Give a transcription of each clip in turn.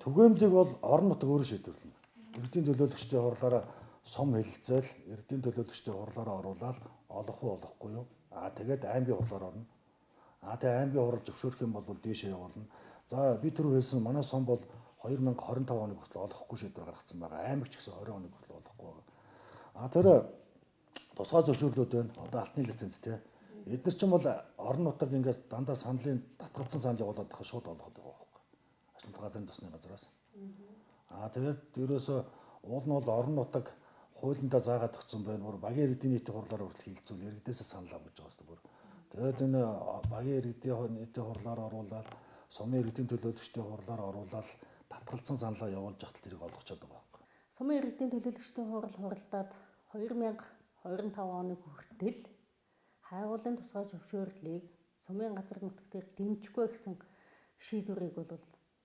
Түгээмлийг бол орон нутаг өөрөө шийдвэрлэнэ. Иргэдийн төлөөлөгчдийн хурлаараа сум хэлэлцээл, иргэдийн төлөөлөгчдийн хурлаараа оруулаад олох уу олохгүй юу? Аа тэгээд аймгийн хурлаар орно. Аа тэгээд аймгийн хурал зөвшөөрөх юм бол дээшээ явуулна. За би түрүү хэлсэн манай сум бол 2025 оны хүртэл олохгүй шийдвэр гаргацсан байгаа. Аймаг ч гэсэн 20 оны хүртэл олохгүй байгаа. Аа тэр тусгай зөвшөөрлүүд байна. Одоо алтны лиценз те. Эдгээр чинь бол орон нутаг ингээс дандаа саналын татгалцсан санал явуулаад байхад шууд олгоод байгаа байхгүй. Ажилтны газрын тосны газраас. Аа тэгээд ерөөсөө уул нь бол орон нутаг хуулиндаа заагаад өгсөн байна. Бүр багийн иргэдийн нийтийн хурлаар хүртэл хилцүүл иргэдээсээ санал авах гэж байгаа юм бүр. Тэгээд энэ багийн иргэдийн нийтийн хурлаар оруулаад сумын иргэдийн төлөөлөгчдийн хурлаар оруулаад татгалцсан саналаа явуулж явахад тэрийг олгочоод байгаа байхгүй. Сумын иргэдийн төлөөлөгчдийн хурал хуралдаад 2025 оны хүртэл хайгуулын тусгай зөвшөөрлийг сумын газар нутаг дээр дэмжихгүй гэсэн шийдвэрийг бол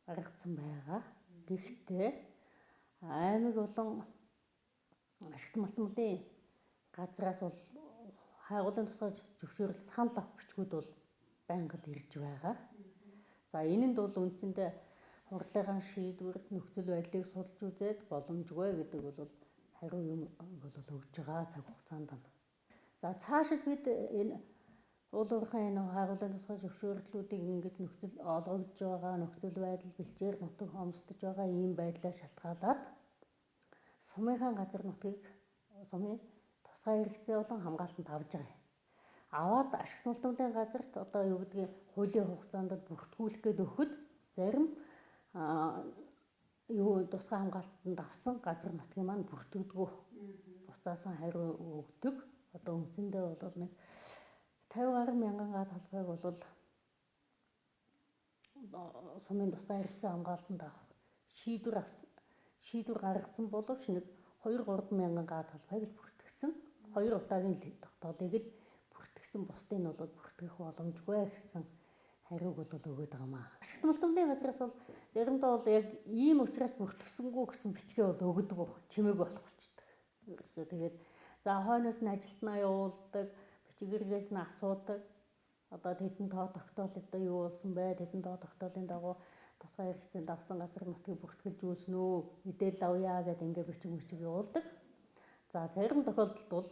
гаргацсан байгаа. Гэхдээ аймаг болон ашигт малтмалын газраас бол хайгуулын тусгай зөвшөөрөл санал авах бичгүүд бол байнга л ирж байгаа. За энэнд бол үндсэндээ хурлынхаа шийдвэр нөхцөл байдлыг судалж үзээд боломжгүй гэдэг бол хариу юм бол өгж байгаа цаг хугацаанд. За цаашид бид энэ уул уурхайн энэ хайгуулын тусгай зөвшөөрлүүдийг ингэж нөхцөл олгогдож байгаа нөхцөл байдал бэлчээр нутаг хомсдож байгаа ийм байдлаас шалтгаалаад сумынхаа газар нутгийг сумын тусгай хэрэгцээ болон хамгаалтанд авч байгаа юм. Аваад ашигт малтмалын газарт одоо юу гэдгийг хуулийн хугацаанд бүртгүүлэх гээд өгөхөд зарим юу тусгай хамгаалтанд авсан газар нутгийн маань бүртгэдэггүй. Буцаасан хариу өгдөг. Одоо үндсэндээ бол нэг 50 гаруй мянган га талбайг бол сумын тусгай хэрэгцээ хамгаалтанд авах шийдвэр гаргасан боловч нэг 2-3 мянган га талбайг л бүртгэсэн. 2 удаагийн тогтоолыг л бүртгэсэн, бусдыг нь бол бүртгэх боломжгүй гэсэн хариуг бол өгөөд байгаа маа. Ашигт малтмалын газраас бол заримдаа бол яг ийм учраас бүртгэсэнгүй гэсэн бичгээ бол өгдөг, чимээг болох болчдөг. Ерөөсөө тэгээд за хойноос нь ажилтнаа явуулдаг, бичгэргээс нь асуудаг. Одоо тэдэн тоо тогтоол одоо юу болсон бэ? Тэдэн тоо тогтоолын дагуу тусгай хэрэгцээнд авсан газар нутгийг бүртгэлж үүснэ үү? Мэдээлэл авъя гэдэг ингээ бичиг явуулдаг. За зарим тохиолдолд бол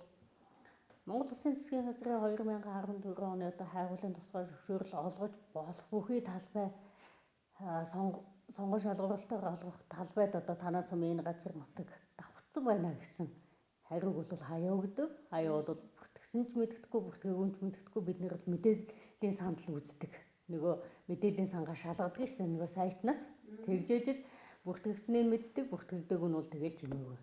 Монгол Улсын засгийн газрын 2014 оны одоо хайгуулын тусгай зөвшөөрөл олгож болох бүхий талбай сонгон шалгуулалтаар олгох талбайд одоо танаа сумын энэ газар нутаг давхцсан байна гэсэн хариуг бол хаяа өгдөг. Хаяа бол бүртгэсэн ч мэддэхгүй, бүртгээгүй ч мэддэхгүй, бид нэр бол мэдээллийн сандал үздэг. Нөгөө мэдээллийн сангаа шалгадаг шүү дээ нөгөө сайтнаас. Тэгжээж л бүртгэгдсэнийг мэддэг, бүртгэгдээгүй нь бол тэгэл чимээгүй